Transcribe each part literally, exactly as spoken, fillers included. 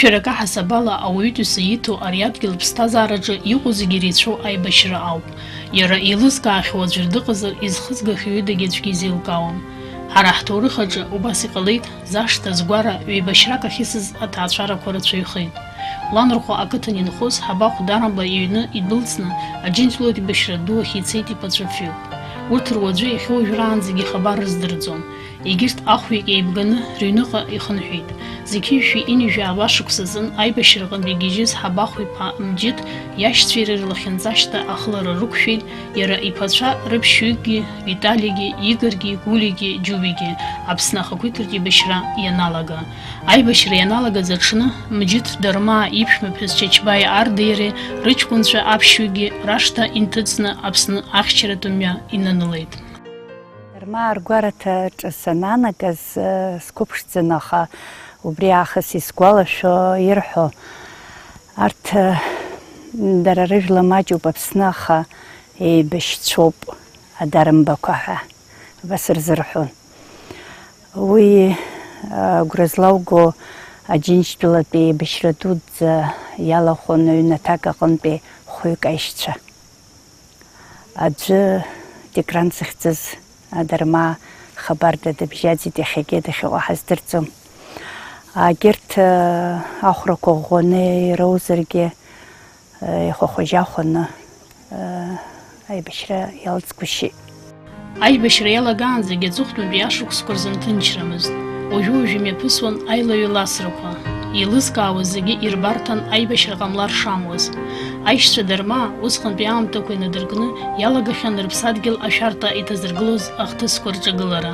Шәарак аҳасабала, ауаҩытәыҩса ииҭо ари адгьыл аԥсҭазаараҿы иҟоу зегьы иреицәоу аибашьра ауп. Иара еилызкаахьоу аӡәыр дыҟазар, изхызгахьоу идагьы аӡәгьы изеилкаауам. Ҳара ҳҭоурых аҿы убас иҟалеит, зашҭа, згәара, ҩеибашьрак ахьысыз аҭаацәарақәа рацәаҩхеит. Ланрхәа ақыҭан инхоз Ҳабахә Дарамба иҩны идәылҵны, Аџьынџьтәылатә еибашьра ду ахь ицеит иԥацәа фҩык. Урҭ руаӡәы иахьа уажәраанӡагьы ихабар рыздырӡом. Егьырҭ ахәҩык еибганы рыҩныҟа ихынҳәит. Зқьи жәшәи ҩынҩажәи жәаба шықәсазын аибашьраҟынтә игьежьыз Ҳабахә-иԥа Мџьыҭ иашьцәеи иареи рлахьынҵа шьҭа ахылара рықәшәеит, иара иԥацәа рыԥшьҩыкгьы, Виталигьы, Игорьгьы, Гулигьы, Џьубигьы, Аԥсны ахақәиҭтәратә еибашьра ианалага. Аибашьра ианалагаз аҽны, Мџьыҭ Дармаа иԥшәмаԥҳәыс Чачбаи Ардеи иареи рыҷкәынцәа аԥшьҩыкгьы рашҭа инҭыҵны Аԥсны ахьчаратә мҩа инанылеит. Дармаа ргәараҭаҿы санаанагаз, э, сқәыԥшӡан, аха убри аахыс исгәалашәо ирҳәо, арҭ, э, дара рыжәла маҷуп Аԥсны, аха еибашьцәоуп адармбақәа ҳәа, абас рзырҳәон. Уи, э, агәра злауго Аџьынџьтәылатәи еибашьра дуӡӡа иалахәын ҩнаҭак аҟынтәи хәҩык аишьцәа. Аӡәы Тикран захьӡыз Дармаа хабарда дыбжьаӡит, иахьагьы дахьыҟоу ҳаздырӡом. Агьырҭ, э, ахәрақәа ӷәӷәаны ироузаргьы, э, ихәахәажьахәаны, э, аибашьра иалҵгәышьеит. Аибашьра иалагаанӡагьы аҵыхәтәантәи ашықәсқәа рзын ҭынчрамызт. Уажәы-уажәы имҩаԥысуан аилаҩеиласрақәа. Еилызкаауаз зегьы ирбарҭан аибашьра ҟамлар шамуаз. Аишьцәа Дармаа усҟантәи аамҭақәа инадыркны иалагахьан рыԥсадгьыл ашәарҭа иҭазыргылоз ахҭысқәа рҿагылара.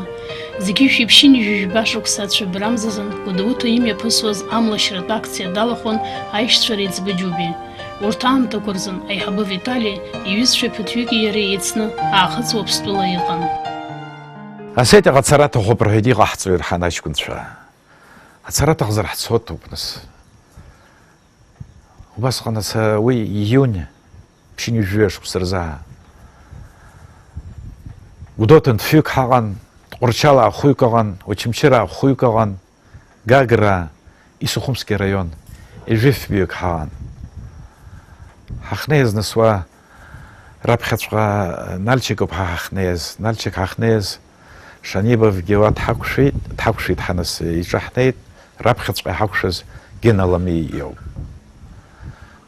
Зқьи жәшәи ԥшьынҩажәи жәаба шықәса ацәыббра амзазын Гәдоуҭа имҩаԥысуаз амлашьратә акциа далахәын аишьцәа реиҵбы Џьуби. Урҭ аамҭақәа рзын аиҳабы Витали иҩызцәа ԥыҭҩыки иареи еицны Аахыҵ Уаԥстәыла иҟан. Асеит аҟацара аҭахуп рҳәеит иҟаҳҵо ирҳан аҷкәынцәа. Ацара аҭахзар ҳцоҭоуп, нас. Убасҟан аса уи июнь ԥшьынҩажәи жәаба шықәса рзы. Гәдоуҭантә фҩык ҳаҟан, Тҟәарчалаа хәҩык ыҟан, Очамчыраа хәҩык ыҟан, Гаграа, Исухумски араион, ҩажәи фҩык ҳаҟан. Ҳахнеиз нас уа раԥхьаҵәҟьа Нальчик ауп ҳа ҳахнеиз, Нальчик ҳахнеиз, Шанибовгьы уа дҳақәшәеит, дҳақәшәеит ҳаныс иҿаҳнеит, раԥхьаҵәҟьа иҳақәшәаз Гена Ламиа иоуп.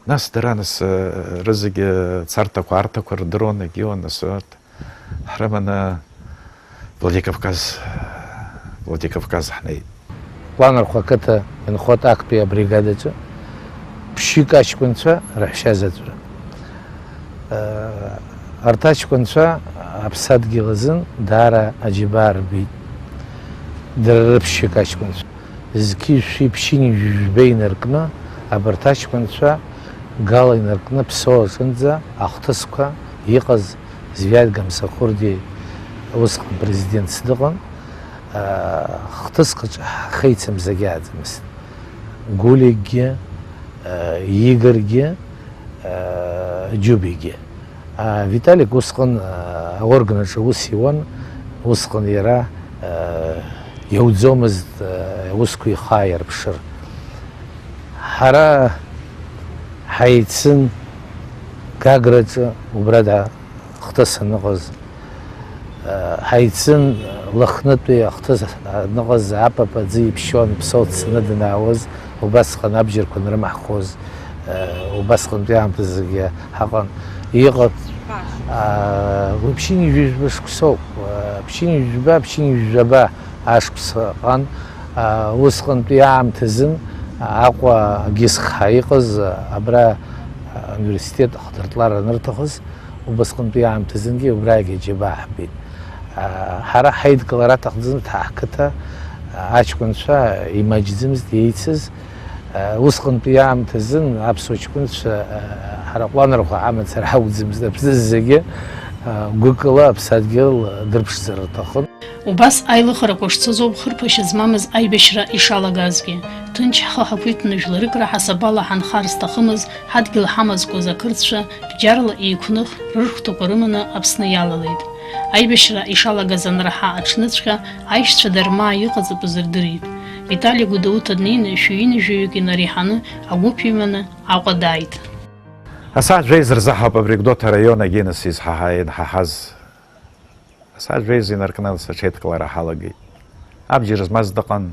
Нас дара, нас, э, рызегьы царҭақәа, арҭақәа рдыруан, егьиуан, нас, урҭ ҳрыманы Владикавказ, Владикавказ ҳнеит. Ланархә ақыҭа инхоит актәи абригадаҿы ԥшьҩык аҷкәынцәа раҳәшьа заҵәра. Арҭ аҷкәынцәа аԥсадгьыл азын даара аџьабаа рбеит. Дара рыԥшьҩык аҷкәынцәа. Зқьи жәшәи ԥшьынҩажәи жәба инаркны, абарҭ аҷкәынцәа гала инаркны Ԥсоу аҿынӡа ахҭысқәа иҟаз Звиад Гамсахурди усҟан президентс дыҟан, хҭысқәаҿ ҳхеицамзагьааӡамызт. Гулигьы, Игорьгьы, Џьубигьы. Виталик усҟан аорган аҿы аус иуан, усҟан иара иауӡомызт аусқәа ихы ааирԥшыр. Ҳара ҳаицын Гаграҿы, убра да хҭыс аныҟаз, ҳаицын Лыхнытәи ахҭыс аныҟаз, апап аӡы иԥшьон, Ԥсоу дцаны данаауаз, убасҟан абџьарқәа анрымаҳхоз, убасҟантәи аамҭазгьы ҳаҟан. Иҟан, уи ԥшьынҩажәи жәба шықәсоуп, ԥшьынҩажәи жәба, ԥшьынҩажәи жәаба ашықәс ҟан, усҟантәи аамҭазын Аҟәа Гисхаа иҟаз, абра университет ахҭыртлар анырҭахыз, убасҟантәи аамҭазынгьы убрагьы џьабаа ҳбеит. Ҳара ҳаидкылара аҭахӡамызт, ҳа ҳқыҭа аҷкәынцәа имаҷӡамызт еицыз. Усҟантәи аамҭазын аԥсуа ҷкәынцәа ҳара ҟәланырхәа ҳамацара ҳакәӡамызт, аԥсны зегьы гәыкала аԥсадгьыл дрыԥшӡар рҭахын. Убас аилыхарақәа шцоз ауп хырԥашьа змамыз аибашьра ишалагазгьы. Ҭынч ҳхы ҳақәиҭны жәларык раҳасабала ҳанхар зҭахымыз, ҳадгьыл ҳамазкуаз ақырҭцәа бџьарла еиқәных, рырхәҭақәа рыманы Аԥсны иалалеит. Аибашьра ишалагаз анраҳа аҽныҵәҟьа аишьцәа Дармаа иҟаҵатәыз рдырит. Витали Гәдоуҭа днеины шәи ҩынҩажәаҩык инареиҳаны агәыԥ иманы Аҟәа дааит. Асааҭ жәеиза рзаҳауп абри Гәдоуҭа араион агьенас изҳаҳа-, инҳаҳаз. Асааҭ жәеиза инаркны аҽеидкылара ҳалагеит. Абџьар змаз дыҟан.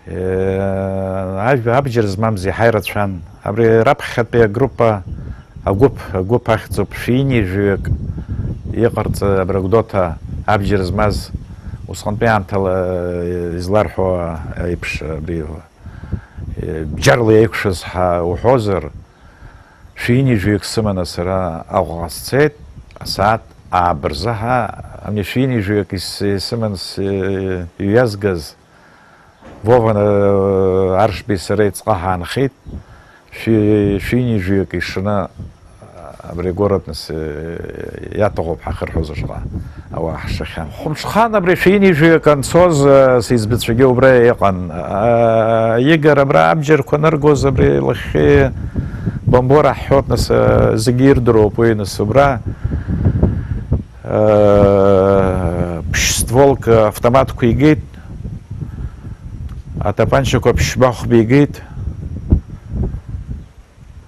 Е, ажәа абџьар змамзи ҳаирацәан. Абри раԥхьатәи агруппа, агәыԥ, агәыԥ ахьӡуп, шәини жәаҩык иҟарҵа абри Гәдоуҭа абџьар змаз, усҟантәи аамҭала, е, изларҳәо еиԥш, абри, е, бџьарла еиқәшәаз ҳа уҳәозар, шәини жәаҩык сыманы сара Аҟәаҟа сцеит, асааҭ ааба рзы ҳа, ами шәини жәаҩык ис-, исыман с-, иҩазгаз, Вова, э, Аршби сареи ҵҟа ҳаанхеит, шәи-, шәини жәаҩык ишаны абри агород нас, э, иаҭахуп ҳахырҳәоз ашҟа ауаа ҳшахьан. Хәымҽхан абри шәини жәаҩык анцоз, э, сеиҵбацәагьы убра иҟан. Э, Игор абра абџьарқәа аныргоз абри лахьхьи Бамбора ҳҳәоит нас, э, зегьы ирдыруоуп уи нас убра. Э, ԥшь стволк автоматқәа игеит, атапанчақәа ԥшьба хәба игеит.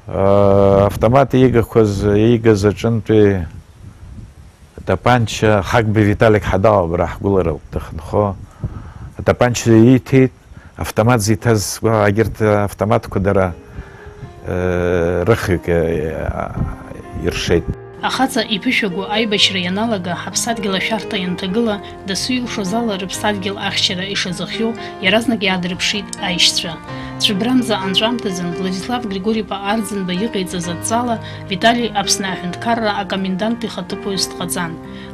Э, автомат иигақәаз, иигаз аҿынтәи атапанча Ҳагба Виталик Ҳадауа абра ҳгәылара дахьынхо атапанча ииҭеит. Автомат зиҭаз, сгәы-, егьырҭ автоматқәа дара, э, рыхҩык, э, иршеит. Ахаҵа иԥышәагәы аибашьра ианалага, ҳаԥсадгьыл ашәарҭа ианҭагыла, дасу илшоз ала рыԥсадгьыл ахьчара ишазыхиоу иаразнак иаадырԥшит аишьцәа. Цәыббрамза анҵәамҭазын Владислав Григори-иԥа Арӡынба иҟаиҵаз адҵала Витали Аԥсны аҳәынҭқарра акомендант ихаҭыԥуаҩс дҟаҵан.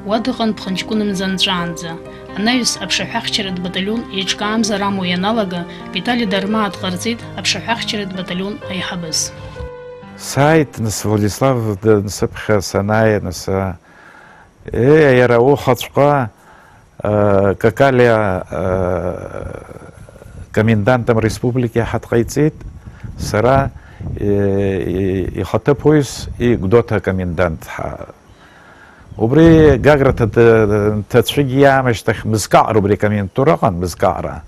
Уа дыҟан ԥхынҷкәынымза анҵәаанӡа. Анаҩс аԥшаҳәахьчаратә баталион еиҿкаамзар амуа ианалага, Витали Дармаа дҟарҵеит аԥшаҳәахьчаратә баталион аиҳабыс. Сааит, нас, Владислав д-, сыԥхьа санааи, нас, а, е, иара ухаҵәҟьа, а, Какалиа, а, комендантом республики ҳа дҟаиҵеит, сара, е, и-, ихаҭыԥуаҩс, и Гәдоуҭа комендант ҳа-, Убри Гагра ҭа-, ҭацәгьы иаамышьҭахь мызкаҟара убри акомендантура ыҟан, мызкаҟара.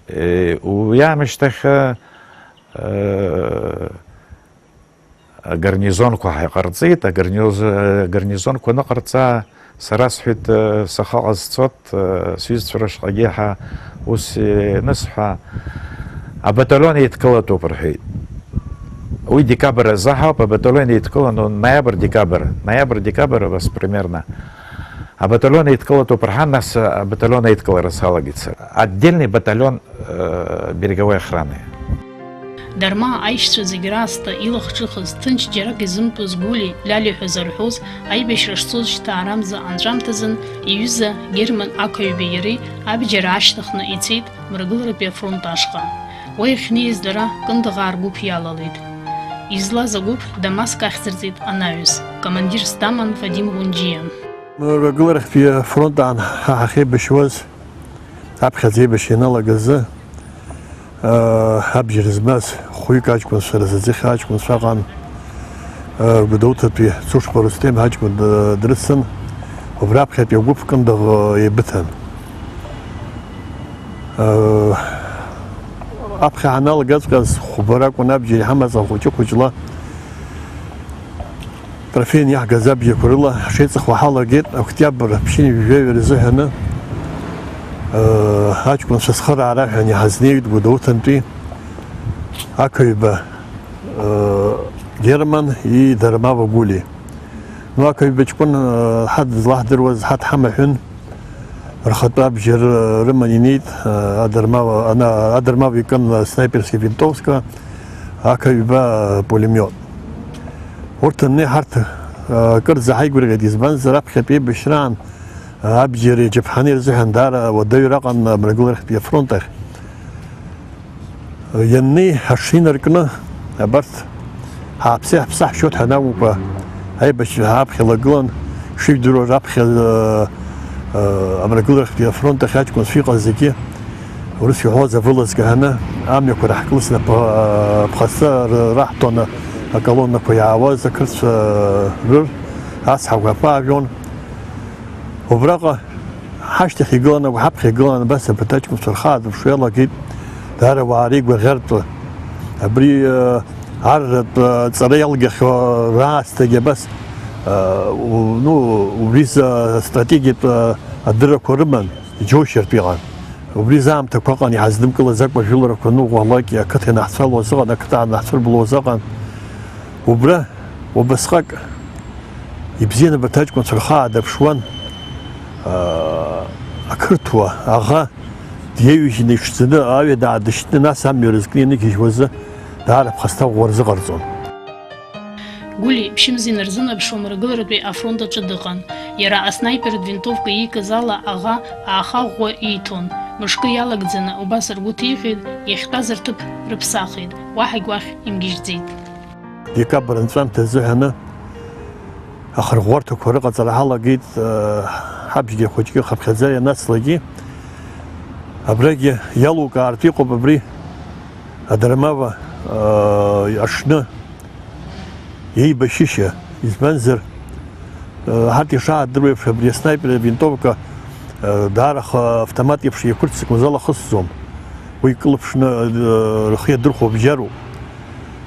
Е, уи аамышьҭахь, э, агарнизонқәа ҳаиҟарҵеит, агарниз-, агарнизонқәа аныҟарҵа, сара сҳәеит, э, сахаҟа сцот, э, сҩызцәа рышҟагьы ҳа ус, э, анысҳәа, абаталион еидкылатәуп рҳәеит. Уи декабрь азы ҳауп, абаталион еидкылан, ну, ноиабр-декабрь, ноиабр-декабрь, абас примерно. Абаталион еидкылатәуп рҳәан, нас, э, абаталион аидкылара салагеит сара. Отдельный батальон, э, береговой охраны. Дармаа аишьцәа зегь раасҭа илахҿыхыз, ҭынч џьарак изымтәыз Гәли, Лиали ҳәа зарҳәоз, аибашьра шцоз шьҭаарамза анҵәамҭазын, иҩыза Герман Ақаҩбеи иареи абџьар аашьҭыхны ицеит Мрагыларатәи афронт ашҟа. Уа иахьнеиз дара Кындыӷаа ргәыԥ иалалеит. Излаз агәыԥ Дамаск ахьӡырҵеит анаҩс, командирс даман Вадим Гәынџьиа. Мрагыларахьтәи афронт аан ҳа ҳахьеибашьуаз, аԥхьаӡа еибашьра ианалагазы, аа, абџьар змаз хәҩык аҷкәынцәа рзы аӡыхь аҷкәынцәа аҟан, аа, Гәдоуҭатәи Цушба Русҭем ҳаҷкәын д-, дрыцын, убра аԥхьатәи агәыԥ Кындыӷ еибыҭан. Аԥхьа ҳаналгаҵәҟьаз хәба ракәын абџьар иҳамаз ахәыҷы-хәыҷла. Трофеин иаҳгаз абџьарқәа рыла ҳшеиҵыхуа ҳалагеит, октиабр ԥшьынҩажәаҩ рзыҳәаны, э, аҷкәынцәа цхыраара ҳәа иҳазнеит Гәдоуҭантәи Ақаҩба, э, Герман и Дармава Гәли. Ну, Ақаҩба ҷкәын, э, ҳадызлаҳдыруаз ҳадҳамаҳәын, рхатәы абџьар, э, рыман инеит, э, Адармава, ана-, Адармава икын, э, снайперски винтовка, Ақаҩба, э, пулемиот. Урҭ аннеи ҳарҭ, э, акырӡа ҳаигәырӷьеит, избанзар, аԥхьатәи еибашьраан, э, абџьари аџьаԥҳани рзыҳәан даара уадаҩра аҟан, э, Мрагыларахьтәи афронт ахь. Ианнеи, ҳашинаркны, абарҭ ҳааԥса-ҳаԥсаҳшьоит ҳәа анакәымкәа, аибашьцәа ҳаԥхьа лагылан, шыжәдыруа раԥхьа, э, э, Амрагыларахьтәи афронт ахь аҷкәынцәа иҟаз зегьы, урыс иҳәоз авылазқәа ҳәаны, амҩақәа раҳкылсны, ԥ-, э, ԥхасҭа р-, раҳҭон аколоннақәа иаауаз ақырҭцәа рыр, ацҳақәа аԥаажәон. Убраҟа Ҳашьҭахь игылан, ҳаԥхьа игылан, абас абарҭ аҷкәынцәа рхы аадырԥшуа иалагеит, даара ауаа реигәаӷьартә. Абри, э, арратә, э, ҵара иалгахьоу раасҭагьы абас, э, у-, ну, убри за стратегиатә, э, адыррақәа рыман, иџьоушьартә иҟан. Убри заамҭақәа ыҟан, иҳаздымкылаз акәажәыларақәа ныҟәалак, ақыҭа ианаҳцәалоз ыҟан, ақыҭа анаҳцәырблуаз ыҟан. Убра, убасҟак, ибзианы абарҭ аҷкәынцәа рхы аадырԥшуан, аа, ақырҭуа аӷа диеҩжьны иҽӡаны аҩада аадышьҭны, нас амҩа рызкны ианыгьежьуазы даара ԥхасҭа ӷәӷәа рзыҟарҵон. Гәли ԥшьымз инарзынаԥшуа мрагыларатәи афронт аҿы дыҟан. Иара аснаиператә винтовка иикыз ала аӷа ааха ӷәӷәа ииҭон. Мышкы иалагӡаны убас ргәы ҭиҳәеит, иахьтәаз рҭыԥ рыԥсахит, уаҳагь уахь имгьежьӡеит. Декабр анҵәамҭа азыҳәаны ахырӷәӷәарҭақәа рыҟаҵара ҳалагеит, э, ҳабжьгьы ахәыҷгьы хыԥхьаӡа ианацлагьы, абрагьы иалукаартә иҟоуп абри Адармава, э, аҽны еибашьышьа, избанзар, э, ҳарҭ ишаадыруа еиԥш, абри аснаипер авинтовка, э, даара х-, автомат еиԥш еиқәырццакуа зала хысӡом. Уи кылԥшны, э, рхы иадырхәо бџьаруп.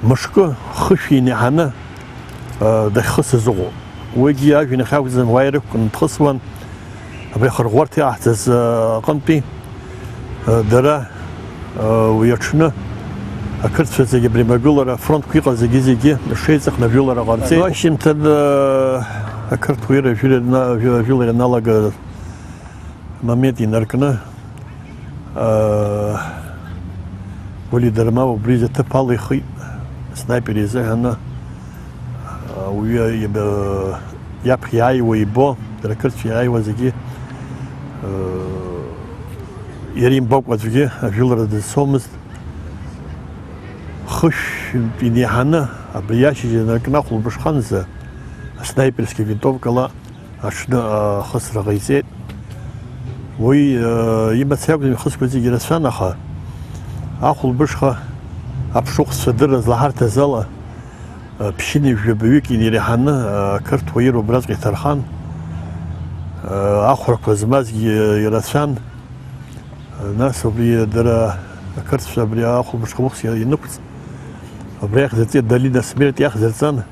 Мышкы хышә инаҳаны, э, дахьхысыз ыҟоуп. Уигьы ажәҩан ахь акәӡам, уа ирықәкны дхысуан. Абри ахырӷәӷәарҭа иаҳҵаз, э, аҟынтәи, э, дара, э, уи аҽны ақырҭцәа зегьы абри амрагылара афронтқәа иҟаз зегьы-зегьы рҽеиҵыхны ажәылара ҟарҵеит. Ашьыжьымҭан, э, ақырҭуа ира ажәылара на-, ажәы-, ажәылара ианалага амомент инаркны, э, Гәли Дармаа убри изы аҭыԥ алихит, аснаипер изыҳәаны, э, уи иаба-, иаԥхьа иааиуа ибо, дара ақырҭцәа иааиуа зегьы, э, иара имбакәа аӡәгьы ажәылара дызцомызт. Хышә инеиҳаны абри ашьыжь инаркны ахәылбыҽханӡа аснаиперски винтовкала аҽны ахысра ҟаиҵеит. Уи, э, имаца иакәӡам, ихысқәа зегьы рацәан, аха ахәылбыҽха аԥшыхәцәа дырра злаҳарҭаз ала, э, ԥшьынҩажәи жәабаҩык инареиҳаны, э, ақырҭуа ир убраҵәҟьа иҭархан. Э, ахәрақәа змазгьы ирацәан. Э, нас убри дара ақырҭцәа абри ахәылбыҽха ухс ианықәҵ, абри ахьӡырҵеит, долина смерти ахьӡырҵан.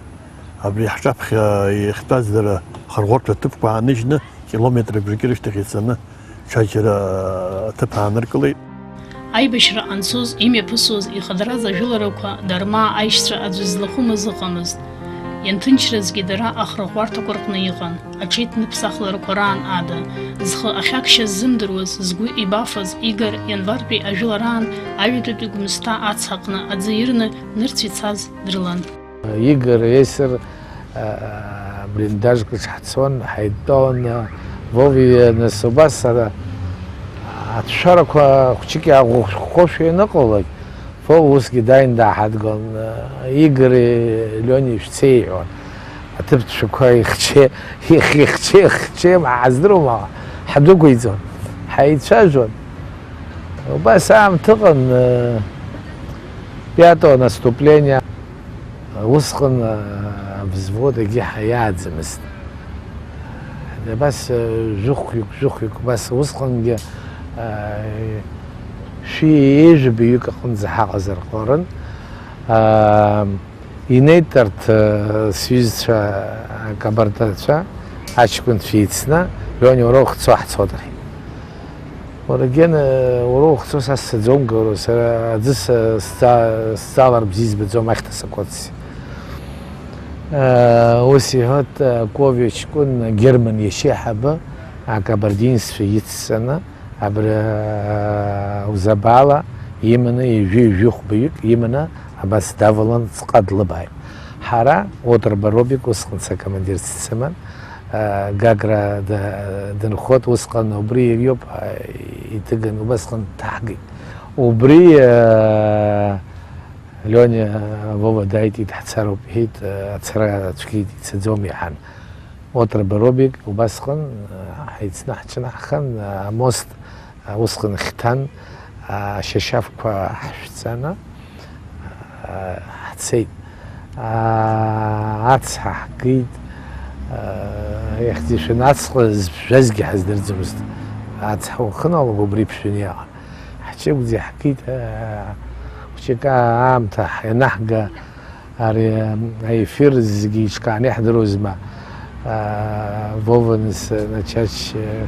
Абри ҳҿаԥхьа иахьтәаз дара хырӷәӷәарҭа ҭыԥқәа ааныжьны, километрак бжаки рышьҭахь ицаны, ҽаџьара аҭыԥ ааныркылеит. Аибашьра анцоз, имҩаԥысуаз, ихадараз ажәыларақәа Дармаа аишьцәа аӡәы злахәымыз ыҟамызт. Ианҭынчразгьы дара ахырӷәӷәарҭақәа рҟны иҟан, аҽеиҭныԥсахларақәа раан ада, зхы ахьакшьаз ззымдыруаз, згәы ибафаз Игор ианвартәи ажәылараан аҩадатәи Гәымсҭа ацҳаҟны аӡы ирны нырцә ицаз дрылан. Игор есыр, а, блиндажк рҿы ҳцон, ҳаидтәалан, а, Вова ианыз убас ара аҭшәарақәа хәҷык иааӷәӷәахошәа ианыҟалалак, Вова усгьы дааин дааҳадгылан, а, Игори Лиони шәцеи иҳәон. Аҭыԥ ҭшәақәа ихче-, их-, ихче-, ихчеим, ҳаздыруам, аха ҳдәықәиҵон, ҳаицәажәон. Убас аамҭа ыҟан, а, пятого наступления. Усҟан, а, взвод егьи ҳаиааӡамызт. Абас, а, жәохәҩык, жәохәҩык, убас усҟангьы, а, шәи ҩажәи жәаҩык аҟынӡа ҳаҟазар ҟаларын. А, инеит арҭ, а, сҩызцәа, а, кабардацәа, аҷкәынцәа еицны, Лиониа, уара ухцо, ҳцоит, рҳәеит. Уара, Гена, уара ухцо, са сцаӡом, Гауро, сара аӡы са-, сҵа-, сҵалар бзиа избаӡом, ахьҭа сакоци. Э, ус иҳәоит, э, Ковиа ҷкәын Герман иашьеиҳабы акабардинцәа иццаны, абра, э, Узабала иманы ҩажәи жәохә баҩык иманы абас давалан, ҵҟа длыбааит. Ҳара, Отроба Робик, усҟан сакомандирс дсыман, Гагра д-, дынхоит, усҟан убри иоуп, иҭыган, убасҟан дҭаҳгеит. Убри, Лиониа, Вова дааит, иҭаҳцароуп, иҳәеит, ацара цәгьа ицаӡом, иҳәан. Отроба Робик, убасҟан, ҳаицны ҳҿынаҳхан, амост, усҟан хьҭан, ашьашьафқәа ҳшәҵаны, ҳцеит. Ацҳа ҳкит, иахьӡ-ишәаны ацҟа зжәазгьы ҳаздырӡомызт. Ацҳа ухыналго убри ԥшәын иаҟа. Ҳчыгәӡа иаҳкит, аа, хәҷык аамҭа ианаҳга, ари аефир зегьы иҿкааны иаҳдыруазма, аа, Вова нас начать, э,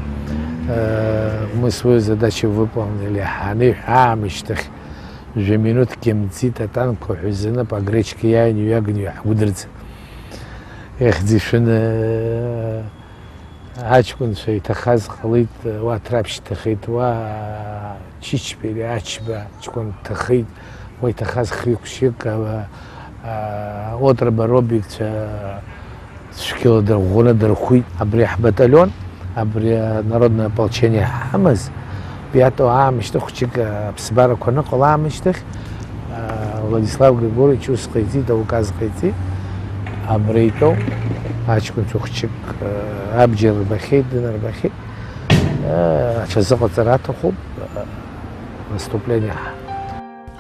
э, мы свою задачу выполнили, ҳаниҳәа аамышьҭахь, жәа минуҭкгьы мҵит, атанкқәа ҳәазаны Погречка иааины иҩаганы иаҳгәыдырҵа. Ех, ӡышәаны, аҷкәынцәа иҭахаз ҟалеит, уа Ҭраԥшь дҭахеит, уа Чичбери Ачба ҷкәын дҭахеит, уа иҭахаз хҩык-ԥшьҩык, а, а, Отраба Робикцәа цәгьала дырӷәӷәаны дырхәит. Абри ҳбаталион, абри анародное ополчение ҳамаз, уи атәы аамышьҭахь хәҷык аԥсабарақәа аныҟала аамышьҭахь, Владислав Григорьевич ус ҟаиҵеит, ауказ ҟаиҵеит, абра итәоу аҷкәынцәа хәҷык, абџьар рбахьеит, дынарбахьеит, аҽазыҟаҵара аҭахуп, наступление ҳа.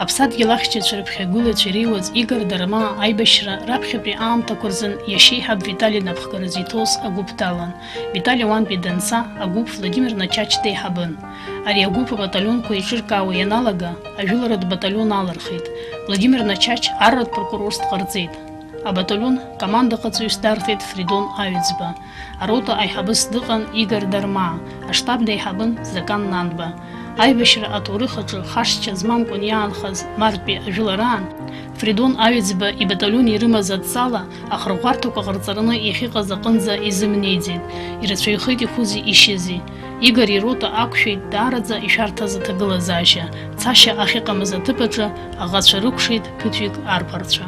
Аԥсадгьыл ахьчацәа рыԥхьагылацәа иреиуаз Игор Дармаа аибашьра раԥхьатәи аамҭақәа рзын иашьеиҳаб Витали инапхгаразы иҭоз агәыԥ далан. Витали уантәи данца, агәыԥ Владимир Начач деиҳабын. Ари агәыԥ абаталионқәа еиҿыркаауа ианалага, ажәыларатә баталион алырхит. Владимир Начач арратә прокурорс дҟарҵеит. Абаталион командаҟаҵаҩыс дарҭеит Фридон Аҩӡба. Арота аиҳабыс дыҟан Игор Дармаа, аштаб деиҳабын Закан Нанба. Аибашьра аҭоурых аҿы хашҭшьа змамкәан иаанхаз мартәи ажәылараан, Фридон Аҩӡба ибаталион ирымаз адҵала ахырӷәӷәарҭақәа ҟарҵараны иахьыҟаз аҟынӡа изымнеиӡеит, ирацәаҩхеит ихәызи ишьызи. Игор ирота ақәшәеит даараӡа ишәарҭаз аҭагылазаашьа, цашьа ахьыҟамыз аҭыԥ аҿы аӷацәа рыкәшеит ԥыҭҩык арԥарцәа.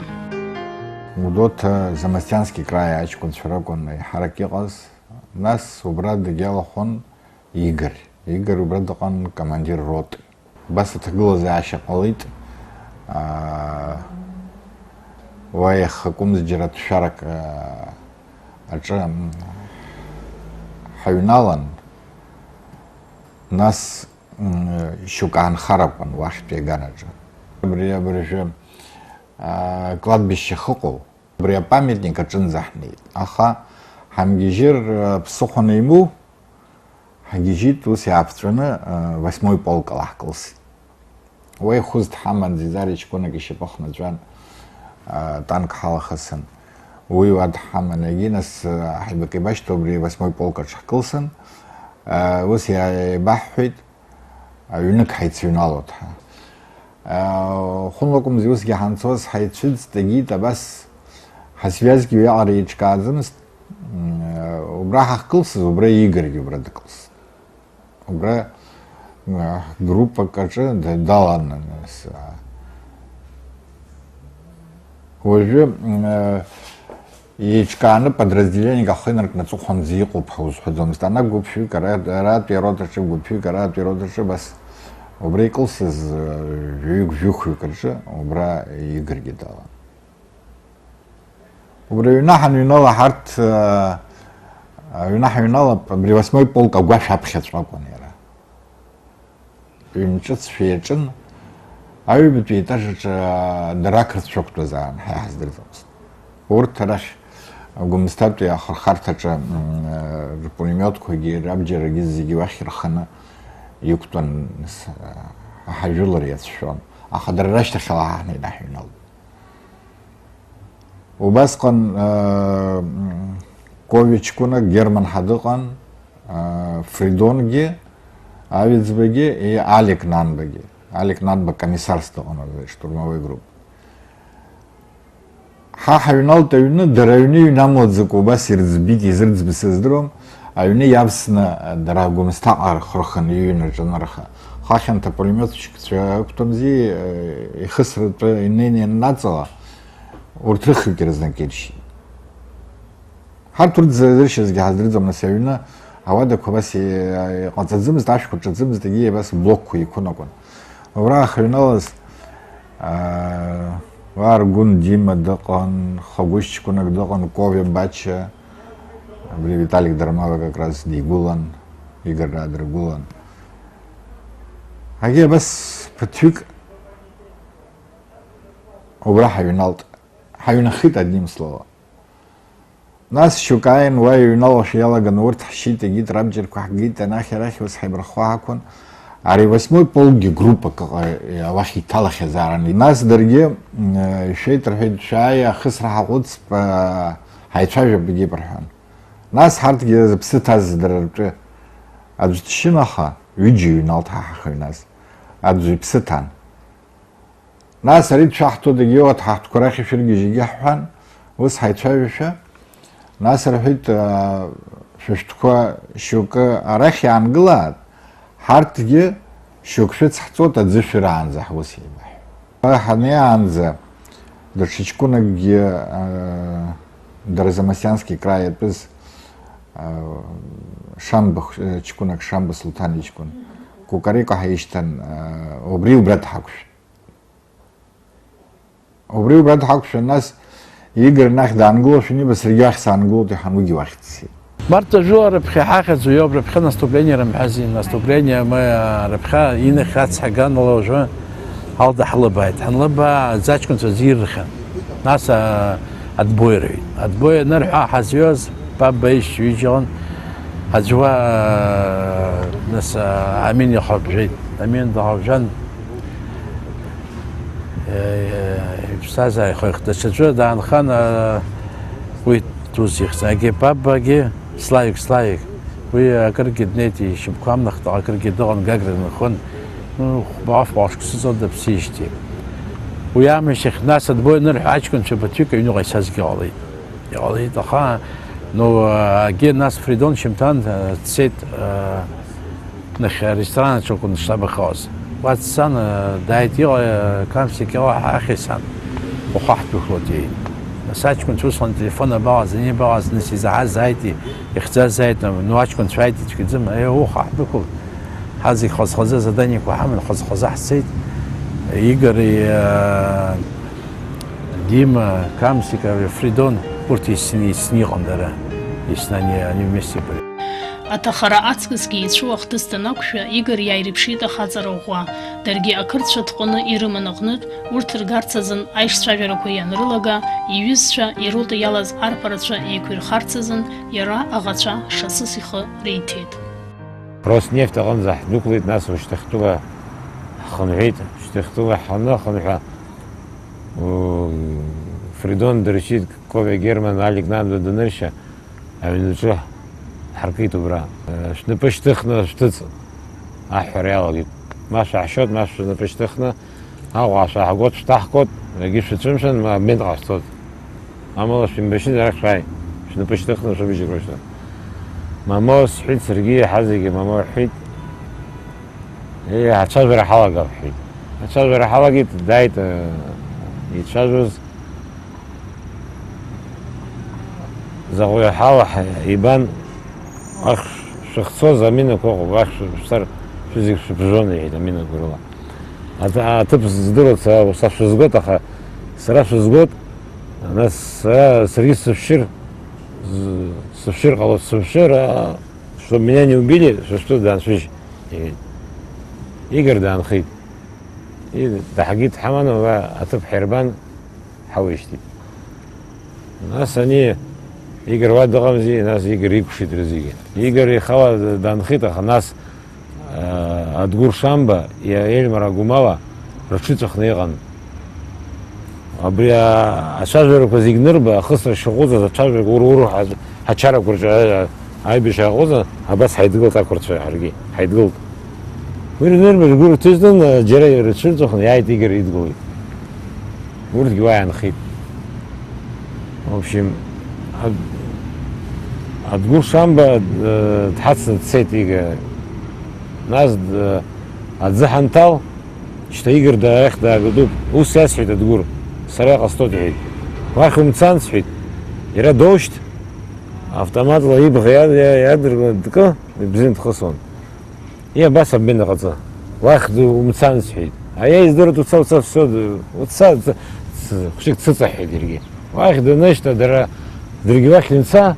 Гәдоуҭа Замостиански краи аҷкәынцәа ракәын еиҳарак иҟаз, нас убра дагьалахәын Игор. Игор убра дыҟан командир роты. Убас аҭагылазаашьа ҟалеит. Аа, уа иахьакәымз џьара ҭшәарак, аа, аҿы, м, ҳаҩналан, нас, м, шьоук аанхар акәын уахьтәи агараҿы. Абри абыржәы, аа, кладбище ахьыҟоу, Убри апамиатник аҿынӡа ҳнеит. Аха ҳамгьежьыр, ԥсыхәа анимоу, ҳгьежьит, ус иааԥҵәаны, восьмой полк ала ҳкылсит. Уа ихәыз дҳаман, Ӡиӡар иҷкәынак ишьапы хнаҵәан, танк ҳалахысын. Уи уа дҳаман, егьи нас, ҳаибакеибашьҭ убри восьмой полк аҿы ҳкылсын. Ус иа-, еибаҳҳәеит. Аҩнык ҳаицыҩналоит ҳәа. Хәынла акәымзи, усгьы ҳанцоз ҳаицәыӡт, егьит, абас ҳасвиазгьы уиаҟара еиҿкааӡамызт. М, убра ҳахькылсыз, убра Игоргьы убра дыкылсит. Убра, м, группак аҿы д-, далан, нас, а, уажәы, м, Еиҿкааны подразделениек ахы инаркны аҵыхәанӡа иҟоуп ҳәа узҳәаӡомызт. Ана гәыԥҩык, ара, аратәи арота аҿы гәыԥҩык, аратәи арота аҿы, абас убра икылсыз, э, жәаҩык-жәохәҩык рҿы убра Игоргьы далан. Убри аҩны ҳаныҩнала ҳарҭ, э, аҩны ҳаҩналап, абри восьмой полк агәашә аԥхьаҵәҟьа акәын иара. Ҩынҿыцшәа иаҿын, аҩбатәи аетаж аҿы дара ақырҭцәа ықәтәазаарын, ҳа иҳаздырӡомызт. Урҭ арахь Гәымсҭатәи ахырхарҭаҿы, м, рпулемиотқәагьы, рабџьарагьы зегьы уахь ирханы иқәтәан, нас, ҳажәылара иацәшәон. Аха дара рашьҭахьала ҳа ҳнеины ҳаҩналт. Убасҟан, э, Ковиа ҷкәынак Герман ҳа дыҟан, э, Фридонгьы, Аҩӡбагьы, и Алик Нанбагьы. Алик Нанба комиссарс дыҟан, штурмовой группа. Ҳа ҳаҩналт аҩны, дара аҩны иҩнамлаӡакәа убас ирӡбит, изырӡбыз сыздыруам. Аҩны иавсны, дара Гәымсҭаҟа рхырхын, иҩны рҿынарха. Хахьанҭа пулемиотчикцәа ықәтәамзи, э, ихысратәы инеины ианнаҵала, урҭ рыхҩык ирызнакиршьит. Ҳарҭ урҭ зыршьызгьы ҳаздырӡом, нас аҩны ауадақәа абас и-, иҟаҵаӡымызт, ашәқәа ҿаӡымызт, егьи абас блокқәа еиқәын акәын. Убра ахьыҩналаз, аа, Аргәын Дима дыҟан, Хагәышь ҷкәынак дыҟан, Ковиа Бача, абри Виталик Дармава как раз дигәылан, Игорь дыргәылан. Егьи абас ԥыҭҩык убра ҳаҩналт, ҳаҩнахеит, одним словом. Нас шьоук ааин, уа иҩналашәа иалаган, урҭ ҳшьит, егьит, рабџьарқәа ҳгеит, анахь-арахь ус ҳаибарххо ҳақәын. Ари восьмой полкгьы группак, э, уахь иҭалахьазаарын. Нас даргьы, м, э, ишәеит рҳәеит, шәааи, ахысра ҳаҟәыҵп, э, ҳаицәажәап, егьип рҳәан. Нас ҳарҭгьы зыԥсы ҭаз дара ртәы аӡә дшьын, аха ҩыџьа иҩналт ҳа ҳахыҩназ. Аӡә иԥсы ҭан. Нас ари дшәаҳҭо дагьиоуа, ҳаҳҭқәа рахь ишәыргьежьы егьаҳҳәан, ус ҳаицәажәашәа, нас рҳәеит, аа, шәышәҭқәа шьоукы арахь иаангылааит, ҳарҭгьы шьоук шәыцҳҵоит аӡы шәыраанӡа ҳус еибаҳҳәап. Ҳанеиаанӡа даҽа ҷкәынакгьы, аа, дара Замостиански краи атәыз, аа, Шамба х-, ҷкәынак Шамба Сулҭан иҷкәын, Кукареко ҳәа ишьҭан, аа, убри убра дҳақәшәт. Убри убра дҳақәшәан, нас Игор нахь даангылошәа аниба, саргьы уахь саангылоит, иҳан уигьы уахь дцеит. Март жәлар рыԥхьа ҳахьӡу иоуп, рыԥхьа наступление рымҳәази, наступление мы рыԥхьа инахь ацҳа ганала уажәы алда ҳлыбааит. Ҳанлыбаа, аӡы аҷкәынцәа зиррхьан. Нас, а, отбой рҳәеит. Отбой анырҳәа ҳазҩоз, Папба ишьцәа ҩыџьа ыҟан. Аӡәы уа, нас, а, Амин ихәаԥжәеит. Амин дахәаԥжәан, э, иԥсҭазааихоит. Даҽаӡәы даанхан, а, уи дус ихьӡ. Агьи Папбагьы, Славик, Славик. Уи акыргьы днеит, ишьапқәа амнахт, акыргьы дыҟан, Гагра дынхон. Ну, хәба-, хәба шықәса ҵуан дыԥсижьҭеи. Уи аамышьҭахь, нас, отбой анырҳәа, аҷкәынцәа ԥыҭҩык аҩныҟа ицазгьы ҟалеит. Иҟалеит, аха, ну, агьи нас Фридон Шьымҭан, э, дцеит, э, нахь аресторан аҿы акәын дшабахауаз. Уа дцан, э, дааит, иҟа-, э, Камсик иҟа-, ҳахь сан, ухаҳдәықәлоит, иҳәеит. Нас аҷкәынцәа усҟан ателефон абаҟаз, ани абаҟаз, нас изаҳаз ааит, ихьӡаз ааит, ну, аҷкәынцәа ааит, ицәгьаӡам, э, ухаҳдәықәлоит. Ҳа зегь хаз-хазы азаданиақәа ҳаман, хаз-хазы ҳцеит. Игори, э, Дима, Камсик, Фридон, урҭ исни-, исни иҟан дара. Исни ани, ани вместе были. Аҭахара аҵкысгьы ицәу ахҭыс данақәшәа, Игор иааирԥшит ахаҵара ӷәӷәа. Даргьы ақырҭцәа ҭҟәаны ирыман аҟнытә, урҭ ргарц азын аишцәажәарақәа ианрылага, иҩызцәа, ироту иалаз арԥарацәа еиқәирхарц азын, иара аӷацәа шасыс ихы риҭеит. Роснефть аҟынӡа ҳдәықәлеит, нас ушьҭахьтәыла ҳхынҳәит. Шьҭахьтәыла ҳхынҳәа, у, Фридон дыршьит, Ковиа Герман, Алик Нандо даныршьа, аҩнаҿы ҳаркит убра. Шәнапы шьҭыхны шәҭыҵ, аҳәара иалагеит. Ма шәаҳшьот, ма шәнапы шьҭыхны, Аҟәа шәааҳгот, шәҭаҳгот, егьи шәацәымшәан, ма абмент ҟашәҵот. Амала шәимбашьыз арахь шәааи, шәнапы шьҭыхны шәыбжьқәа шәҭы. Мамоу сҳәеит саргьы, иаҳа зегьы мамоу рҳәеит. Еи, ацәажәара ҳалагап ҳҳәеит. Ацәажәара ҳалагеит, дааит, э, ицәажәоз. Заҟаҩы ҳауа ибан, уахь шәыхцоз аминақәа ыҟоуп, уахь шәыԥсар, шәызегь шәыԥжәон, иҳәеит, аминақәа рыла. Аҭ-, аҭыԥ здыруа са, са шәызгот, аха сара шәызгот, нас сара, саргьы сышәшьыр, з-, сышәшьыр ҟалоит, сышәшьыр, а, чтобы меня не убили, шәышәтәы дааншәыжь, иҳәеит. Игор даанхеит. И, даҳагьы дҳаман, уа аҭыԥ ҳирбан, ҳауеижьҭеит. Нас ани Игор уа дыҟамзи, нас Игор икәшеит рызегьы. Игор ихала данхеит, аха нас, а, Адгәыр Шамба, иа-, Ельмара Гәымала рыҽыҵәахны иҟан. Абри, а, ацәажәарақәа зегь нырба, ахысра шаҟәыҵаз ацәажәарақәа ур-, ур ҳа-, ҳачарақәа рҿы, а, аибашьра аҟәыҵа, абас ҳаидгылт ақәырцәа ҳаргьы, ҳаидгылт. Уи рнырба ргәы рҭыжьны, џьара ирыцәырҵәахны иааит, Игор идгылеит. Урҭгьы уа иаанхеит. В общем, Ад-, Адгәыр Шамба, э, дҳацны дцеит, Игор. Нас, э, аӡы ҳанҭал, шьҭа Игор да-, арахь даагатәуп. Ус иасҳәеит Адгәыр, сара иҟасҵоит, иҳәеит. Уахь умцан, сҳәеит. Иара доушьҭ, автоматла ибӷа иад-, иа-, иадыркны дкы, ибзианы дхысуан. И абас абмент ҟаҵа. Уахь ду-, умцан, сҳәеит. Аиеи, издыруеит, уца, уца, всё, д-, уца, ц-, ц-, хәыҷык дсыҵаҳәҳәеит иаргьы. Уахь данышьҭа, дара, даргьы уахь данца,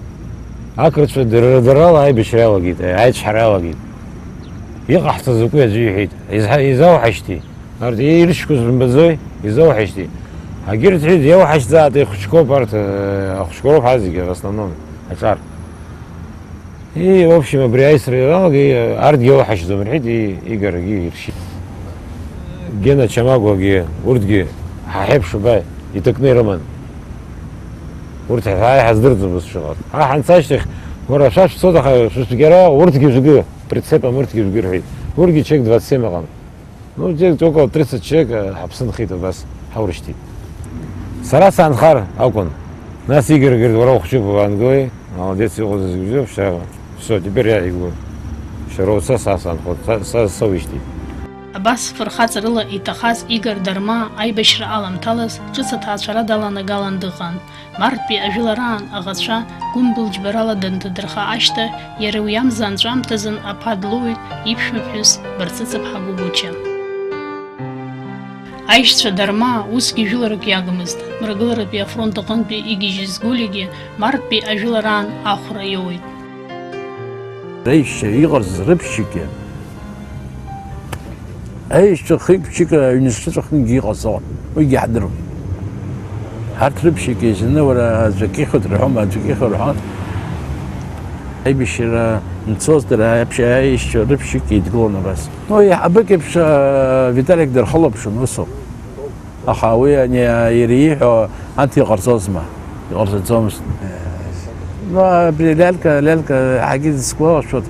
ақырҭцәа дара, дарала аибашьра иалагеит, аицәҳара иалагеит. Иҟаҳҵаз закәи аӡәы иҳәеит. Изҳа-, изауҳашьҭи? Арҭ иршьқәаз бымбаӡои? Изоуҳашьҭи? Агьырҭ ҳәа иауҳашьҭзааит, ихәыҷқәоуп арҭ, э, ахәыҷқәа роуп ҳазегьы, в основном, аҿар. И, в общем, абри аисра иалагеи, арҭгьы иауҳашьҭӡом, рҳәеит, и, Игоргьы иршьит. Гена Чамагәагьы, урҭгьы ҳа ҳеиԥш, уба, иҭакны ирыман. Урҭ ҳа иҳаздырӡом ус шыҟаз. Ҳа ҳанца ашьҭахь, уара, шәа шәцоит, аха шәыцәгьара урҭгьы шәгы, прицепом урҭгьы шәгы, рҳәеит. Урҭгьы чек двадцать семь ыҟан. Ну, где-то около тридцать человек, э, ҳаԥсы нхеит абас, ҳаурышьҭит. Сара саанхар акәын. Нас Игорь говорит, уара ухәыҷуп, уаангылеи, молодец, иҟоу зегьы бзиоуп, шьҭа, всё, теперь я иго. Шьҭа уца са саанхоит, са, са, сауишьҭит. Абас фырхаҵарыла иҭахаз Игорь Дармаа аибашьра аламҭалаз ҿыц аҭаацәара даланагалан дыҟан. Марттәи ажәылараан аӷацәа гәымбыл џьбарала данҭадырха ашьҭа, иара уи амза анҵәамҭазын аԥа длоуит иԥшәмаԥҳәыс Барцыцыԥҳа Гәыгәыча. Аишьцәа Дармаа усгьы жәыларак иагмызт, Мрагыларатәи афронт аҟынтәи игьежьыз Гулигьы марттәи ажәылараан ахәра иоуит. Аишьцәа иҟарҵаз рыԥшьагьы, аишьцәа хҩык-ԥшьҩык аҩны зҽыҵәахынгьы иҟазҵон, уигьы ҳдыруан. Ҳарҭ рыԥшьагьы зны, уара, аӡәк ихьуеит рҳәома, аӡәк ихьуеит рҳәон. Аибашьра мцозар, аиԥш-, аишьцәа рыԥшьагьы еидгылон абас. Ну, еиҳабык еиԥш, а, Виталик дырхылаԥшуан, усоуп. Аха уи ани, иара ииҳәо анҭ иҟарҵозма? Иҟарҵаӡомызт. Ну, абри Лялька, Лялька ҳагьы дысгәалашәоит,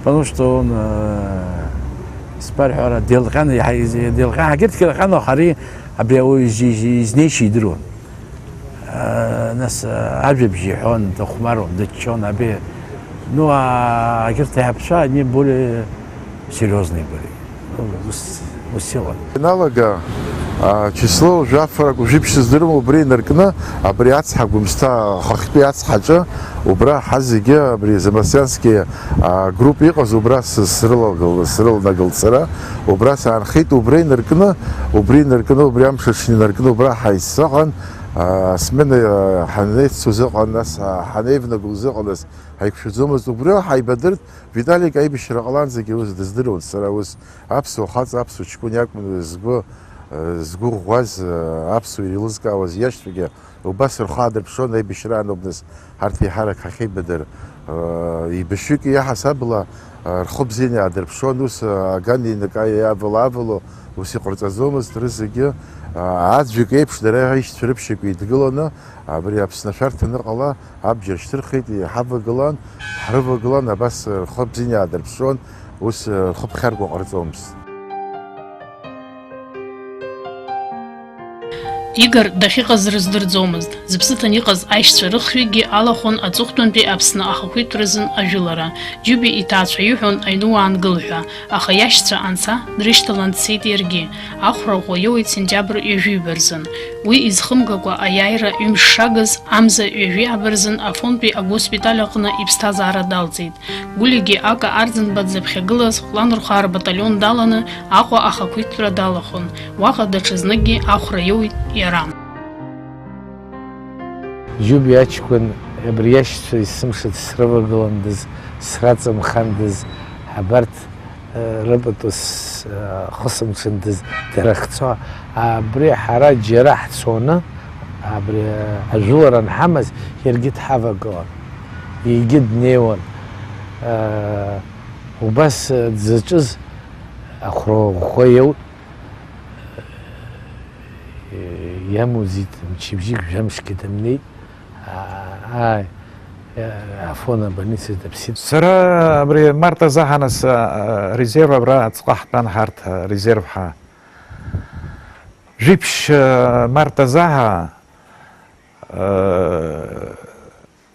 потому что он, э, исбар ҳәара, деилҟьан, иаҳа из-, деилҟьан, ҳагьырҭгьы ирҟьан, аха ари абри ауаҩы из-, из-, изнеишьа идыруан. Э, нас, э, ажәабжь иҳәон, дыхәмаруан, дыччон, абри, ну, а, ҳагьырҭ аҳәаԥшьа, они более серьёзные были. Ус, ус иҟан. Ианалага, а, число жәафарак уажәы ишыздыруам, убри инаркны, абри ацҳа Гәымсҭа, хыхьтәи ацҳаҿы, убра ҳазегьы, абри Замасиански, а, групп иҟаз, убра с-, срылагыл-, срылнагалт сара, убра саанхеит, убра инаркны, убри инаркны, убри амш аҽны инаркны, убра ҳаиццаҟан, а, асмена, а, ҳанеиццоз ыҟан, нас, а, ҳанеивнагоз ыҟан, нас, ҳаиқәшәаӡомызт, убра ҳаибадырт, Виталик аибашьра ҟаланӡагьы ус дыздыруан, сара ус аԥсуа хаҵа, аԥсуа ҷкәын иакәын згәы, э, згәы ӷәӷәаз, э, аԥсуа иреилызкаауаз иашьцәагьы убас рхы аадырԥшуан, аибашьра аануп, нас, ҳарҭ еиҳарак ҳахьеибадыр, э, еибашьҩык иаҳасабала, э, рхы бзианы иаадырԥшуан, ус, э, аган еинакы иавало-аавало ус иҟарҵаӡомызт, рызегьы, э, аӡәк еиԥш дара аишьцәа рыԥшьақәа еидгыланы, абри Аԥсны ашәарҭа аныҟала, абџьар шьҭырхит, иҳавагылан, ҳрывагылан, абас рхы бзианы иаадырԥшуан, ус рхы ԥхьаркуа ҟарҵомызт. Игор дахьыҟаз рыздырӡомызт, зыԥсы ҭаны иҟаз аишьцәа рыхҩыкгьы алахәын аҵыхәтәантәи Аԥсны ахақәиҭтәразын ажәылара, Џьуби иҭаацәа иҳәон аҩны уаангыл ҳәа, аха иашьцәа анца, дрышьҭалан дцеит иаргьы. Ахәра ӷәӷәа иоуеит сентиабр ҩажәиба рзын. Уи изхымгакәа аиааира ҩымш шагыз, амза ҩажәиааба рзын Афонтәи агоспиталь аҟны иԥсҭазаара далҵит. Гулигьы Ака Арӡынба дзыԥхьагылаз хәланырхәаа рбаталион даланы Аҟәа ахақәиҭтәра далахәын. Уаҟа даҽазныкгьы ахәра иоуит иара. Џьуби аҷкәын абри иашьцәа есымша дсрывагыландаз, сраҵамхандаз, абарҭ, э, рыпату с-, э, хысымҽындаз дара ахьцо, абри ҳара џьара ҳцоны, абри, э, ажәылара анҳамаз, иаргьы дҳавагылан, егьи днеиуан, э, убас, э, дзаҿыз ахәра ӷәӷәа иоут, иамузит, мчыбжьык жәамшгьы дымнеит. Ааи, Афон абольницаҿ дыԥсит. Сара абри Марта Заҳа нас, а, резерв абра аӡҟа ҳтәан ҳарҭ, а, резерв ҳәа. Жәиԥшь, а, Марта Заҳа, а,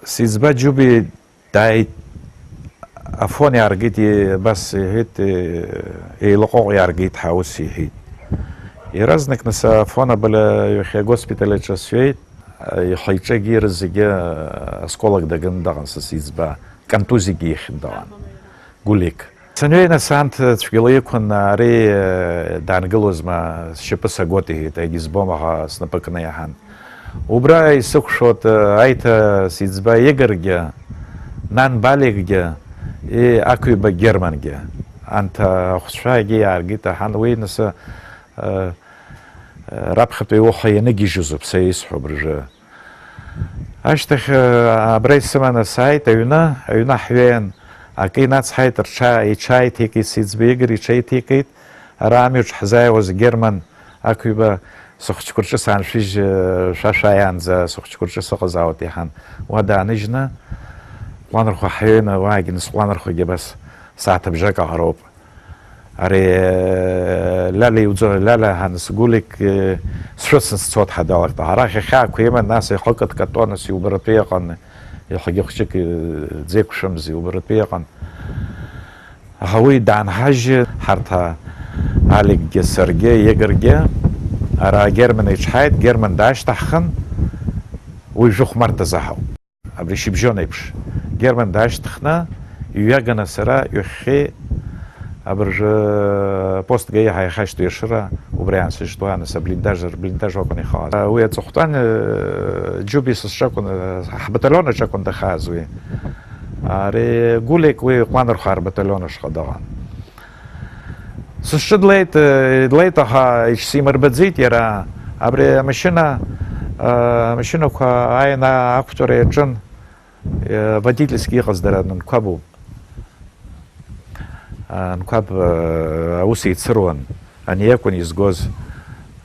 Сиӡба Џьуби дааит, Афон иааргеит, и-, абас иҳәеит, и-, еилаҟәаҟә иааргеит ҳәа ус иҳәеит. Иаразнак нас Афон абыльа ҩахьа агоспиталь аҿы сҩеит, ихы-иҿы егьи рызегьы, осколок даганы дыҟан са сиӡба, контузиагьы ихьын дыҟан. Гулик. Саныҩеи нас анҭ цәгьала иқәын, ари, э, даангылозма, сшьапы сагот, иҳәеит, егьызбом, аха снапы кны иаҳан. Убра исықәшәот, э, аиҭа сиӡба Игоргьы, нан Баликгьы, и, ақәиба Германгьы. Анҭ ахәцәа егьи иааргеит аҳан, уи нас, э, Раԥхьатәи уаха ианыгьежьыз ауп са исҳәо абыржәы. Ашьҭахь, э, абра исыманы сааит аҩны, аҩны ҳҩеин, акы инацҳаит, рҽа-, иҽааиҭеикит, сиӡбеигар иҽеиҭеикит. Ара амҩаҿ ҳзааиуаз Герман Ақәиба сыхәыҷқәа рҿы сааншәыжь, э, шәа шәааиаанӡа сыхәыҷқәа рҿы сыҟазаауеит иҳәан. Уа дааныжьны, Ҟәланырхәа ҳҩеины, уаагьы нас Ҟәланырхәагьы абас сааҭыбжак аҟароуп. Ари, э, Лиала иуӡо, Лиала ҳәа нас Гулик, э, сшәыцны сцот ҳәа далагт. Арахь ихьаақәа иман, нас ихы кыдкатон, нас иубаратәы иҟан, иахьагьы хәҷык, э, дзеиқәшәамзи, иубаратәы иҟан. Аха уи даанҳажьы, ҳарҭ, а, Аликгьы, саргьы, Игоргьы, ара Герман иҿҳаит, Герман даашьҭаҳхын, уи жәохә март азы ҳауп. Абри шьыбжьон еиԥш, Герман даашьҭхны, иҩаганы сара ҩахьхьи, абыржәы пост гаи ҳаихашьҭу иашыра, убри аансышьҭуа, аныс аблиндаж, рблиндаж акәын ихалаз. Уи аҵыхәтәан, э, Џьуби са сҿы акәын, э, ҳбаталион аҿы акәын дахааз уи. Ари Гулик уи Ҟәланырхәаа рбаталион ашҟа дыҟан. Сышҿы длеит, э, длеит, аха иҽсимырбаӡеит иара. Абри амашьына, э, амашьынақәа ааины ақәтәара иаҿын, э, водительски иҟаз дара нынқәабу. Э, нқәаб, э, аус еицыруан, ани акәын изгоз.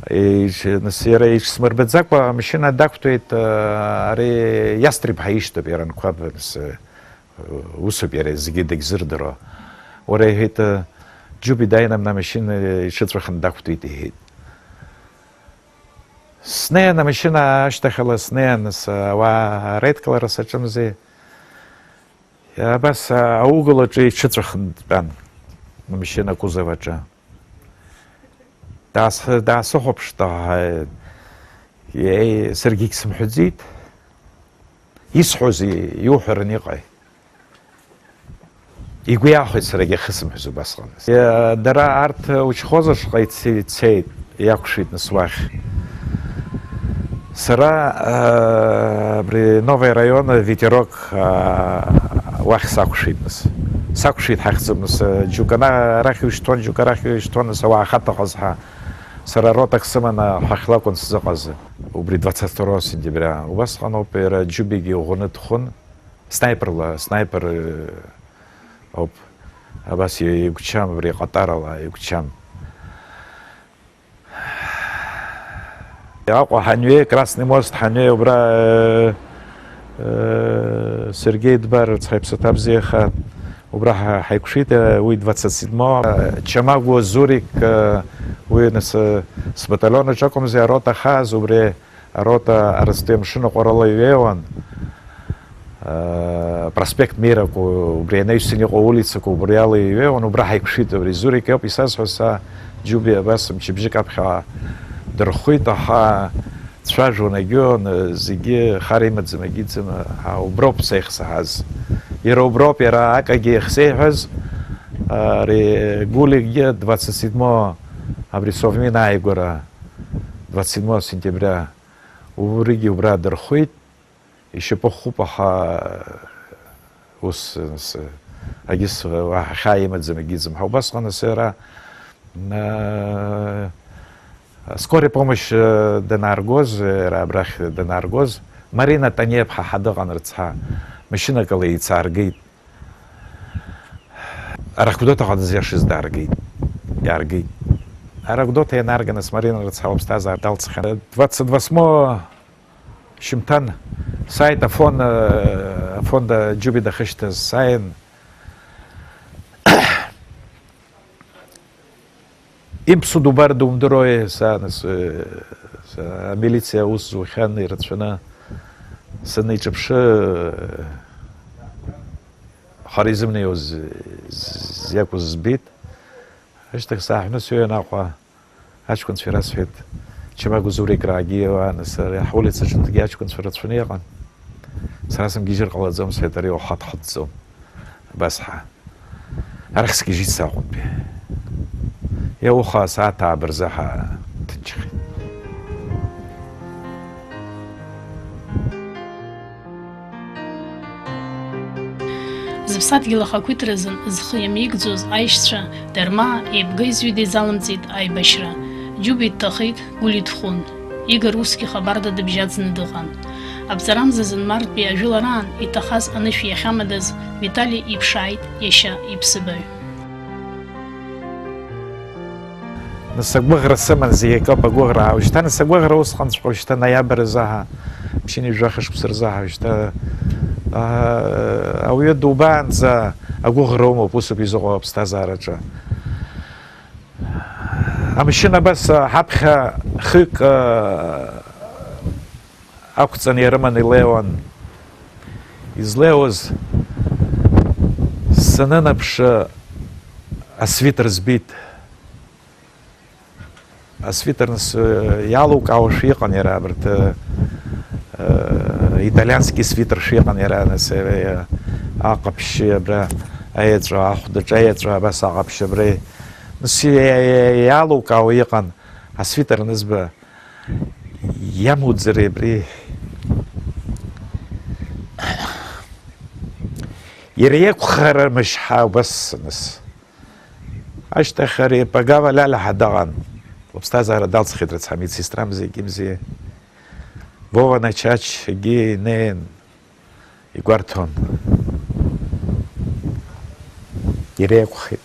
Еиҿ-, нас иара иҽсмырбаӡакәа амашьына дақәтәеит, э, ари Иастриб ҳәа ишьҭоуп иара нқәаб, нас, э, Усоуп иара зегьы дагьзырдыруа. Уара, иҳәеит, Џьуби дааины амашьына иҽыҵәахын дақәтәеит, иҳәеит. Снеин амашьына ашьҭахьала снеин, с-, ауаа реидкылара саҿымзи. Абас аугылаҿы иҽыҵәахын дтәан, амашьына акузов аҿы. Даасхы-, даасыхәаԥшт, аха, еи, саргьы егьсымҳәаӡеит. Исҳәозеи, иуҳәаран иҟаи? Игәы иаахәеит, саргьы ахьысымҳәаз убасҟан. Иа-, дара арҭ учхоз ашҟа ици-, ицеит, иакәшеит нас уахь. Сара, а, абри Новый район, Ветерок, а, уахь сакәшеит нас. Сакәшеит ҳахьӡуп нас, џьоук ана-, арахь иушьҭуан, џьоук арахь иушьҭуан, нас ауаа ахаҭахаз ҳәа. Сара ротак сыманы ҳахьлакәын сзыҟаз. Убри двадцать второго сентября. Убасҟан ауп иара Џьубигьы иӷәӷәаны дхәын. Снайперла, снайпер, э, ауп. Абас игәчам, абри аҟатарала игәчам. Аҟәа ҳанҩеи, Красный мост ҳанҩеи, убра, э, э, Сергеи Дбар, рыцҳа иԥсаҭа бзиаха, убра ҳа-, ҳаиқәшәеит, э, уи двадцать седьмого. Э, Чамагәуа Зурик, э, уи нас, э, сбаталион аҿы акәымзи, арота хааз, убри арота арыстәи амшын аҟәарала иҩеиуан. Э, проспект Мирак, убри анаҩсан иҟоу улицак убриала иҩеиуан, убра ҳаиқәшәеит, абри Зурик иоуп исазҳәо, са Џьуби абас мчыбжьык аԥхьа дырхәит, аха дцәажәон, агьион, зегьы хар имаӡам, агьиӡам, а, уброуп са иахьсаҳаз. Иара уброуп, иара акагьы иахьсеиҳәаз, ари Гуликгьы двадцать седьмого абри Совмин ааигәара, двадцать седьмого сентября, убригьы убра дырхәит. Ишьапы хәуп, аха ус, ус, агьыс уаҳа хьаа имаӡам, агьиӡам ҳәа. Убасҟан асы иара, э, скорая помощь, э, данааргоз, э, иара абрахь данааргоз, Марина Таниаԥҳа ҳа дыҟан рыцҳа, машьынакала еицааргеит. Арахә Гәдоуҭаҟа дызиашаз дааргеит, иааргеит. Арахә Гәдоуҭа ианаарга, нас Марина рыцҳа лыԥсҭазаара далҵхьан. Двадцать восьмого шьымҭан сааит Афон, э, Афон да Џьуби дахьышьҭаз сааин. Имԥсу дубар думдыруеи, са, нас, э, са, амилициа аус зухьан ирацәаны саниҿаԥшы, э, хара изымнеиуаз, з-, з-, иакәыз збеит. Ашьҭахь сааҳәны сҩеин Аҟәа. Аҷкәынцәа ирасҳәеит, Чамагәа Зурик раагьы, уа, нас, ари ҳулицаҿынтәгьы аҷкәынцәа рацәаны иҟан. Сара сымгьежьыр ҟалаӡом, сҳәеит, ари уаха дхыҵӡом. Абас ҳа. Арахь сгьежьит саҟәантәи. Иауха асааҭ ааба рзы ҳа ҭынчхеит. Зыԥсадгьыл ахақәиҭразын зхы иамеигӡоз аишьцәа Дармаа еибга-изҩыда изалымҵит аибашьра. Џьуби дҭахеит, Гәли дхәын. Игор усгьы хабарда дыбжьаӡны дыҟан. Абҵарамзазын мартәи ажәылараан иҭахаз анышә иахьамадаз Витали иԥшааит иашьа иԥсыбаҩ. Нас агәыӷра сыман зегь акоуп агәыӷра. Уажәшьҭа нас агәыӷра усҟанҵәҟьа, уажәшьҭа ноиабр азы аҳа, ԥшьынҩажәи жәаха шықәса рзы аҳа, уажәшьҭа, аа, ауаҩы дубаанӡа агәыӷра умоуп, усоуп изыҟоу аԥсҭазаараҿы. Амашьына абас, а, ҳаԥхьа хҩык, а, ақәҵаны ирыманы илеиуан. Излеиуаз санынаԥшы, асвитер збеит. Асвитер нас, э, иалукаауашәа иҟан иара абарҭ, э, э, италиански свитер шәа иҟан иара, нас, э, э, аҟаԥшьы абра аеҵәа, ахәдаҿы аеҵәа абас аҟаԥшьы абра. Нас иа-, иа-, иа-, иалукаауа иҟан асвитер анызба. Иамуӡари абри? Иара иакәхарамашь ҳәа убас нас. Ашьҭахь ари Пагава Лалиа ҳәа дыҟан. Лыԥсҭазаара далҵхьеит, рацәа медсестрамзи, кимзи. Вова Начач егьи инеин игәарҭон. Иара иакәхеит.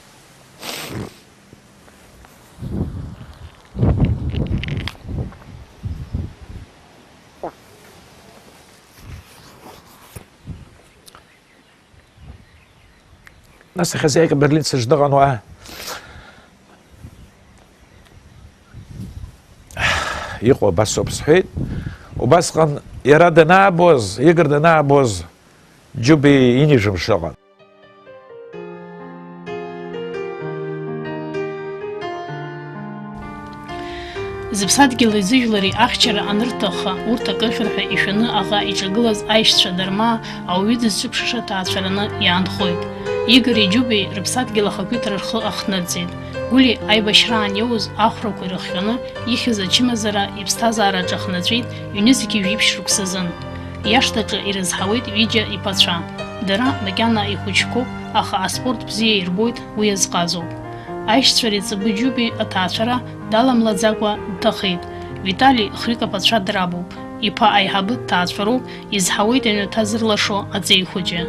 Нас ахозяйка Берлин сыждаҟан уа иҟоу абасоуп сҳәеит. Убасҟан иара данаабоз, Игор данаабоз, Џьуби инижәымш ыҟан. Зыԥсадгьыли зыжәлари ахьчара анырҭахха, урҭ акы шәырҳәа ишәаны аӷа иҿагылаз аишьцәа Дармаа ауаҩы дызҿыԥшыша ҭаацәараны иаанхоит. Игори Џьуби рыԥсадгьыл ахақәиҭра рхы ахҭнырҵеит. Гәли аибашьраан иоуз ахәрақәа ирыхҟьаны ихьыз ачымазара иԥсҭазаара аҿахнаҵәеит ҩнызқьи жәиԥшь шықәсазын. Иашҭаҿы ирызҳауеит ҩыџьа иԥацәа. Дара макьана ихәыҷқәоуп, аха аспорт бзиа ирбоит, уи иазҟазоуп. Аишьцәа Реҵыбы Џьуби аҭаацәара даламлаӡакәа дҭахеит. Витали хҩык аԥацәа драбуп. Иԥа аиҳабы дҭаацәароуп, изҳауеит аҩнаҭа зырлашо аҵеи хәыҷы.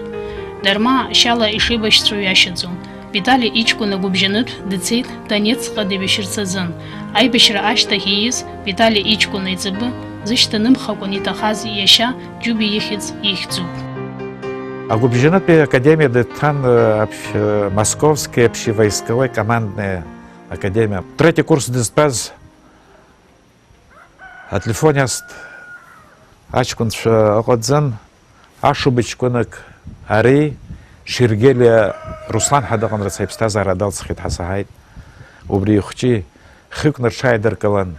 Дармаа шьала ишеибашьцәо ҩашьаӡом. Витали иҷкәын агәыбжьанытә дцеит Донецкҟа дибашьырц азын. Аибашьра ашьҭахь ииз Витали иҷкәын аиҵбы зышьҭанымхакәан иҭахаз иашьа Џьуби ихьӡ ихьӡуп. Агәыбжьанытәи академиа дыҭан, э, общ-, э, Московская общевойсковая командная академия. Третий курс дызтәаз ателефон иаст аҷкәынцәа ыҟаӡам, ашәаԥыџьаԥ ҷкәынак ари, Шьергелиа Руслан ҳәа дыҟан, рацәа иԥсҭазаара далҵхьеит ҳәа саҳаит. Убри ихәҷы хҩыкны рҽааидыркылан,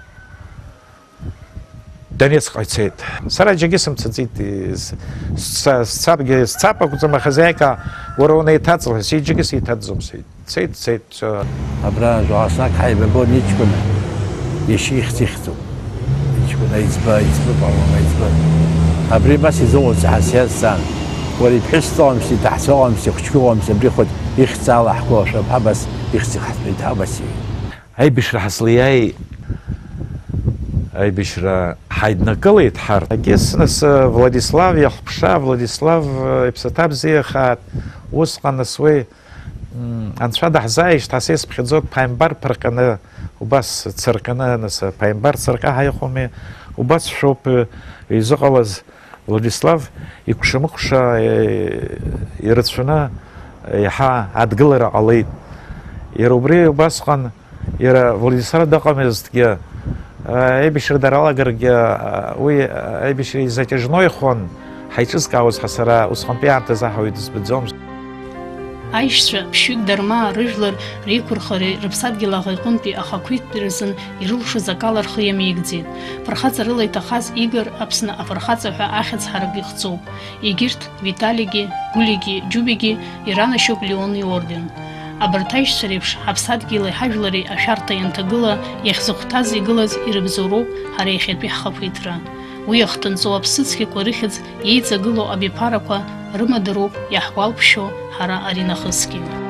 Донецкҟа ицеит. Сара џьаргьы сымцаӡеит, с-, с-, сцабгьы сцап акәӡам, ахозяйка, уара унеиҭаҵ, лҳәеит, џьаргьы сеиҭаӡом, сеит. Цеит, цеит, цо. Абра жәаха снаг ҳаибабон иҷкәын, иашьа ихьӡ ихьӡуп. Иҷкәын аиҵбы, аиҵбы, по-моему, аиҵбы. Абри абас изыҟоу ҳәа сиазҵаан. Уара иԥҳәыс дыҟамзи, иҭаҳцәа ыҟамзи, ихәыҷқәа ыҟамзи, абри хәыҷ ихьӡ ала ҳгәы алшәап ҳәа абас ихьӡ ихаҳҵоит ҳәа абас иҳәеит. Аибашьра ҳазлиааи, аибашьра ҳаиднакылеит ҳарҭ. Егьыс нас, Владислав иахәаԥшра, Владислав, э, иԥсаҭа бзиахааит, усҟан нас уи Мм, Анцәа даҳзааижьҭеи, ҳа сеисԥхьаӡоит, ԥааимбар ԥырҟьаны, убас цырҟьаны, нас, ԥааимбар цырҟьа ҳәа иҟоуми, убас шәоуп, э, изыҟалаз, Владислав икәша-мыкәша, э, ирацәаны, э, иаҳа адгылара ҟалеит. Иара убри убасҟан, иара Владислав дыҟамызҭгьы, э, аибашьра дара алагаргьы, э, уи, э, аибашьра изатяжной хон, ҳаиҿызкаауаз ҳәа сара усҟантәи аамҭазы аҳ уаҩ дызбаӡомызт. Аишьцәа ԥшьҩык Дармаа рыжәлар реиқәырхареи рыԥсадгьыл аӷа иҟынтәи ахақәиҭтәи рзын ирылшоз акала рхы иамеигӡеит. Фырхаҵарыла иҭахаз Игор Аԥсны афырхаҵа ҳәа ахьӡ ҳарак ихҵоуп. Егьырҭ, Виталигьы, Гәлигьы, Џьубигьы иранашьоуп Леон иорден. Абарҭ аишьцәа реиԥш ҳаԥсадгьыли ҳажәлари ашәарҭа ианҭагыла, иахьзыхәҭаз игылаз ирыбзоуроуп ҳара иахьатәи ҳхақәиҭра. Уи ахҭынҵоу аԥсыцқьақәа рыхьӡ еиҵагылоу абиԥарақәа рымадароуп иаҳгәалԥшәо ҳара аринахысгьы.